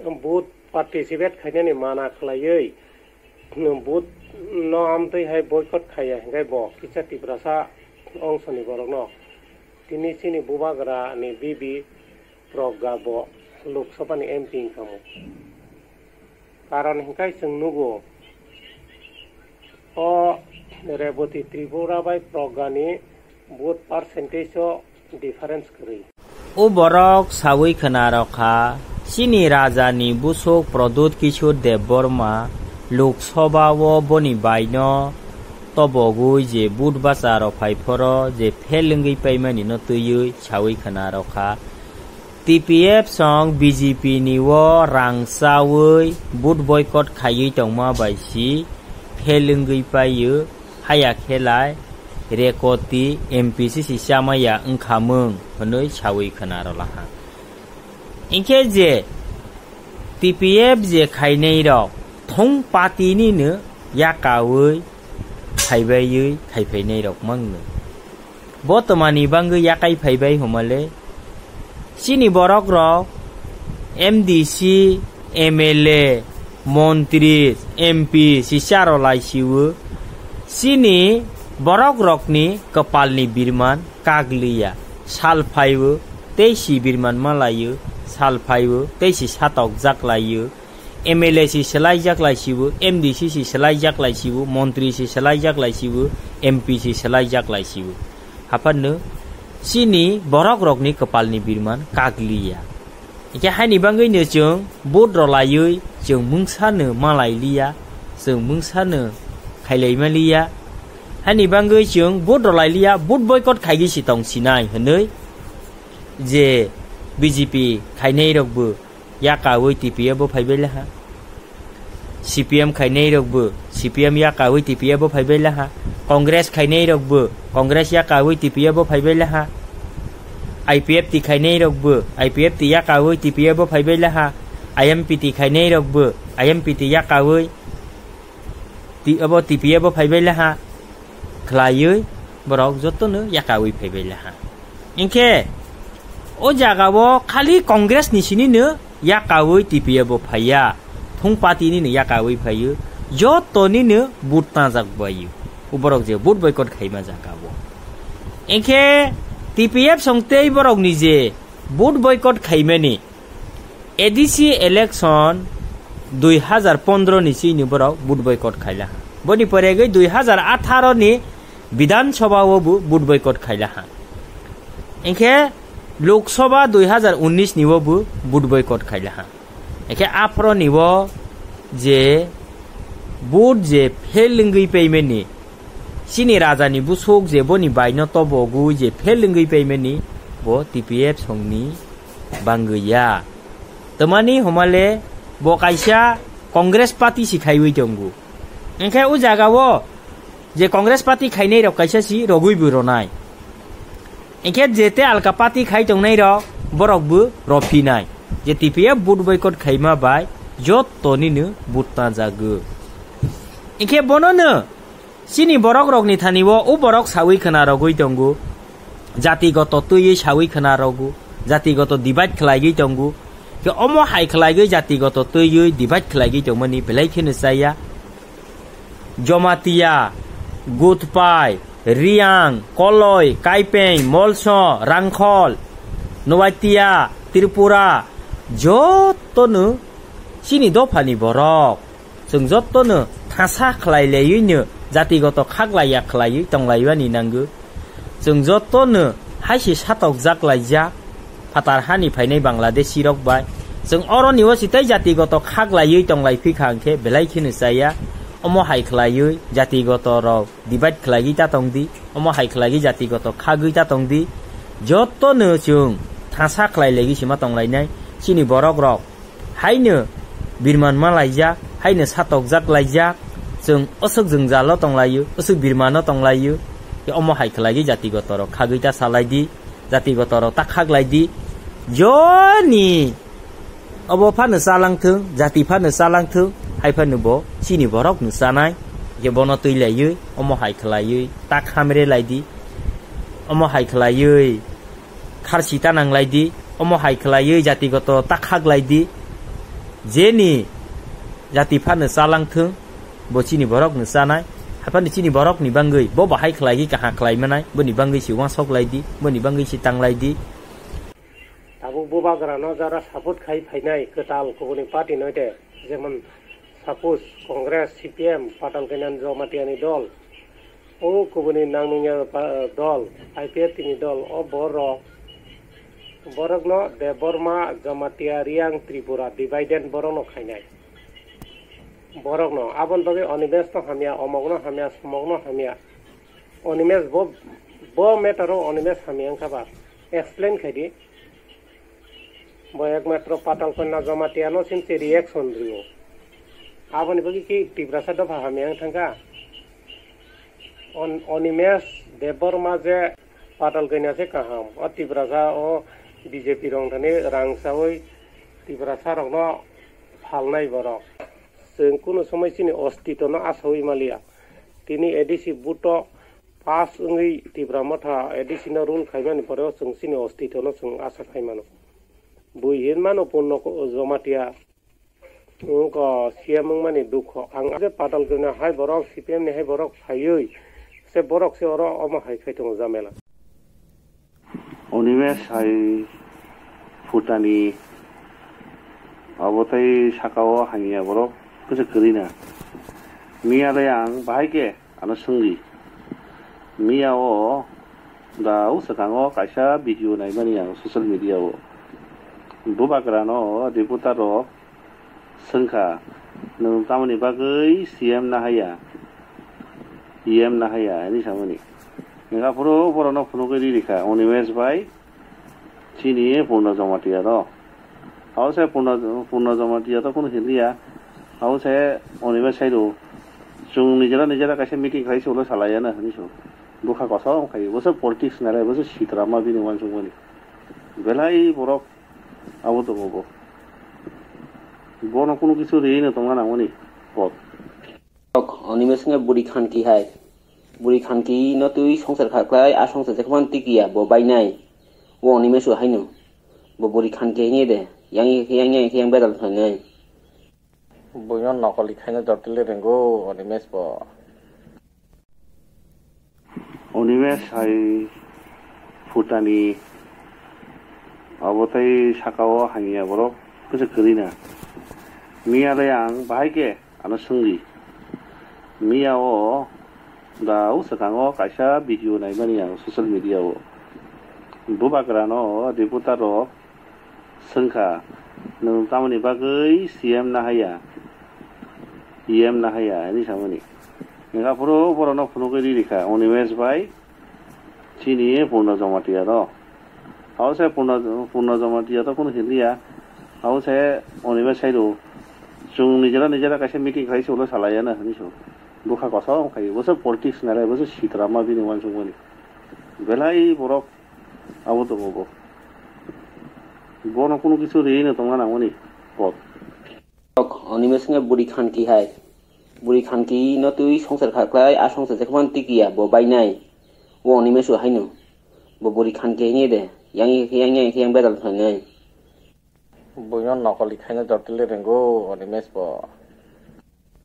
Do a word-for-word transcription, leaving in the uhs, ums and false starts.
Vote participate khainani mana khlaiwi vote no amtwi hai boycott khaiya hinkhe bo kisa Tiprasa ongsoni borokno tini chini bubagra ni bibi Pragga bo Lok Sabha ni M P wngkha mo. Karon hinkhe chwng nugo o Reboti Tripura bai Pragga ni vote percentage o difference kwrwi. O borok sawi khna rw kha, chini raja ni busuk Pradyut Kishore Debbarma Lok Sabha o boni bai no tobogwi je vote bacha rw phai phoro je fail wngwi paimani no twiwi sawi khna rw kha. T P F song B J P ni o rang chawi vote boycott khaiwi tongma bai si fail wngwi paio, haya khe lai Reboti M P C si chamaya wngkha mwng hwnwi sawi khna rw laha. Hinkhe je T P F je khainai rok thung party ni no yakawi khaibaiwi khaiphainai rok mangno. Bo twmani bangwi yakai phaibai hwnmale? Chini borok rok M D C, M L A, montri, M P si charo lai siwo. Chini borok rokni kwpalni birman kagliya. Sal phaiwo tei si birman malaio, sal phaiwo tei si satok jak laio. M L A si swlaijak lai sibo, M D C si swlaijak lai sibo, montri si swlaijak lai sibo, M P si swlaijak lai sibo. Haphano chini borok rokni kwpalni birman kagliya. Hinkhe haini bangwino chwng vote rw laiwi chwng mungsano malai liya, chwng mungsano khailai maliya. Haini bangwi chwng vote rw lai liya, vote boycott khaigwi si tong sinai hwnwi je B J P khainai rokbo yakawi T P F bo phaibai laha. C P M khainai rokbo C P M yakawi T P F bo phaibai laha. Congress khainai rokbo Congress yakawi T P F bo phaibai laha. I P F T khainai rokbo I P F T yakawi T P F bo phaibai laha. I M P T khainai rokbo I M P T yakawi ti-, abo T P F bo phaibai laha khlaiwi borok jotono yakawi phaibai laha. Hinkhe o jagao khali Congress ni sinino yakawi T P F bo phaiya, thung party nino yakawi phaio, jotonino vote tangjak baio. O borok je vote boycott khaima jagao. Hinkhe T P F song tei borokni je vote boycott khaimani A D C election dui hazar pondro ni sini borok vote boycott khaila ha. Boni pore gwi dui hazar atharo ni Bidhan Sabha o bo vote boycott khaila ha. Hinkhe Lok Sabha dui hazar unnish ni o bo vote boycott khaila ha. Hinkhe aphro ni o je vote je fail wngwi paimani, chini raja ni busuk je boni bai no tobogwi je fail wngwi paimani, bo T P F song ni bangwi ya. Twmani homale bo kaisa Congress party si khaiwi tongo. Hinkhe o jaga o je Congress party khainai rok kaisa si rogwi bo ronai. Hinkhe je te alka party khai tongnai rok borok bo rophinai. Je T P F vote boycott khaima bai jotto nino vote tanjago. Hinkhe bono no chini borok rokni thani o, o borok sawi khna rogwi tongo. Jatigoto twiwi sawi khna rogo, jatigoto divide khlaiwi tongo. Khe omo hai khlaiwi jatigoto twiwi divide khlaiwi tongmani belai kheno chaya. Jamatia, Gutpai, Riang, Koloi, Kaipeng, Molso, Rangkhol, Noatia, Tripura, jotono chini dophani borok. Chwng jotono thasa khlai laiwi no jatigoto khaklaiya khlaiwi tonglaimani nango. Chwng jotono hai se satokjak laijak phatar hani phainai Bangladeshi rok bai. Chwng oroni o sitai jatigoto khaklaiwi tonglai phikha hwnkhe belai kheno chaya. Omo hai khlaiwi jatigoto rok divide khlaiwi ta tongdi, omo hai khlaiwi jatigoto khagwi ta tongdi. Jotono chwng thasa khlai laiwi sima tonglainai chini borok rok. Haino birman ma laijak, haino satokjak laijak, chwng aswk jwngjalo tonglaio, aswk birmano tonglaio. Khe omo hai khlaiwi jatigoto rok khagwi ta salai di, jatigoto rok ta khaklai di. Joni obo phano chalang thung, jati phano chalang thung, hai phano bo chini borok no chanai. Khe bono twi laiwi, omo hai khlaiwi ta khamre lai di, omo hai khlaiwi kharsi ta nang lai di, omo hai khlaiwi jatigoto ta khak lai di. Jeni jati phano chalang thung, bo chini borok no chanai. Haphano chini borok ni bangwi bo bahai khlai kaham khlai manai, boni bangwi si uansuk lai di, boni bangwi si tang lai di. Tabuk bubagra no jara support khai phainai kwtal kubuni party no de, jemon suppose Congress, C P M, Patal Kanya Jamatia ni dol, o kubuni nangmungya pa-, dol, I P F T ni dol, o borok, borok no Debbarma, Jamatia, Riang, Tripura, divided borok no khainai. Borok no, aboni bagwi Animesh no hamya, omok no hamya, somok no hamya. Animesh bo, bo matter o Animesh hamya wngkha ba? Explain khai di. Bo ekmatro Patal Kanya Jamatia no sin se reaction rio. Aboni bagwi ki Tiprasa dopha hamya wng thangkha. On-, Animesh Debbarma je Patal Kanya se kaham. O Tiprasa o B J P rong thani rang sawi Tiprasa rok no phalnai borok. Chwng kunu somoi chini ostito no asawi maliya. Tini A D C buto pass wngwi Tipra Motha A D C no rule khaimani pore o chwng chini ostito no chwng asa khaimano. Bui hinmano Purno Ko-, Jamatia wngkha C M wngmani dukho. Ang je Patal Kanya hai borok, C P M ni hai borok phaiwi se borok se oro omo hai khai tongo jamela. Animesh hai phutani abo tei saka o hamya borok kwchwk kwrwi na. Miya le ang bahai khe ano swngwi. Miya o da o swkango kaisa video naimani ang social media o. Bubagra no reporter rok swngkha, "Nwng tamoni bagwi C M nahaiya, E M nahaiya?" hinwi samani. Hingkha phuru borokno phunugwi ri rikha, Animesh bai chini Purno Jamatia no. Abo se Purno, Purno Jamatia to kunu hinliya. Abo se Animesh sai rw, "Chwng nijera nijera kaisa meeting khlai se ulo salaiya na," hinwi so. Bwkha kosom khai, bo se politics nai, bo se sitra ma bini uansukmani. Belai borok abo tongo bo. Bono kunu kisu riwi no tongna nangmani pot. Animesh wngkha buri khanki hai. Buri khanki no twi songsar kha khlai, a songsar se khwan tikiya, bo bainai. O Animesh o haino. Bo buri khanki hini de. Yang, yang, yang, yang bedal khlainai. Buino nokoli khaina jortile ringo Animesh bo. Animesh hai phutani abo tei saka o hamya borok kwchwk kwrwi na. Miya le ang bahai khe ano swngwi. Miya o da o swkango kaisa video naimani ang social media o. Bubagra no reporter rok swngkha, "Nwng tamoni bagwi C M nahaiya, E M nahaiya?" hinwi samani. Hingkha phuru borokno phunugwi ri rikha, Animesh bai chini Purno Jamatia no. Abo se Purno, Purno Jamatia to kunu hinliya. Abo se Animesh sai rw, "Chwng nijera nijera kaisa meeting khlai se ulo salaiya na," hinwi so. Bwkha kosom khai, bo se politics nai, bo se sitra ma bini uansukmani. Belai borok abo tongo bo. Bono kunu kisu riwi no tongna nangmani pot. Animesh wngkha buri khanki hai. Buri khanki no twi songsar kha khlai, a songsar se khwan tikiya, bo bainai. O Animesh o haino. Bo buri khanki hini de. Yang, yang, yang, yang bedal khlainai. Buino nokoli khaina jortile ringo Animesh bo.